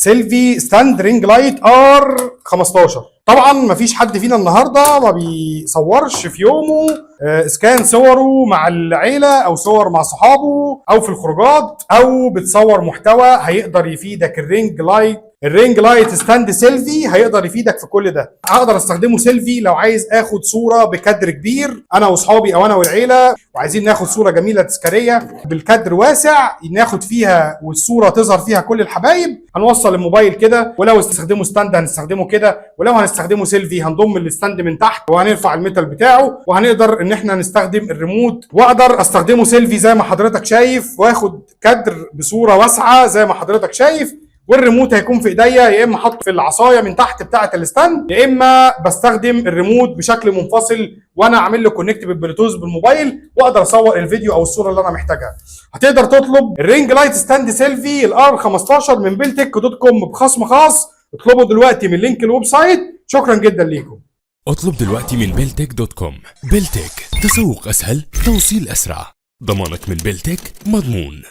selfie stand ring light R 15. طبعا مفيش حد فينا النهارده ما بيصورش في يومه، اذا كان صوره مع العيلة او صور مع صحابه او في الخروجات او بتصور محتوى. هيقدر يفيدك ال ring light، ال ring light stand selfie هيقدر يفيدك في كل ده. هقدر استخدمه سيلفي لو عايز اخد صوره بكادر كبير، انا واصحابي او انا والعيلة وعايزين ناخد صوره جميلة تذكارية بالكادر واسع ناخد فيها والصورة تظهر فيها كل الحبايب. هنوصل الموبايل كده، ولو استخدمه stand هنستخدمه كده، ولو هنستخدمه سيلفي هنضم ال stand من تحت وهنرفع ال metal بتاعه وهنقدر ان احنا نستخدم الريموت. واقدر استخدمه سيلفي زي ما حضرتك شايف واخد كادر بصورة واسعة زي ما حضرتك شايف، والريموت هيكون في ايديا، يا اما حاطه في العصاية من تحت بتاعه ال stand، يا اما بستخدم الريموت بشكل منفصل وانا عامل له connect بالبلوتوث بالموبايل واقدر اصور الفيديو او الصورة اللي انا محتاجها. هتقدر تطلب ال ring light stand selfie ال R 15 من بيلتك dot com بخصم خاص. اطلبوا دلوقتي من link ال website. شكرا جدا ليكم. اطلب دلوقتي من بيلتك dot com. بيلتك، تسوق أسهل، توصيل أسرع، ضمانك من بيلتك مضمون.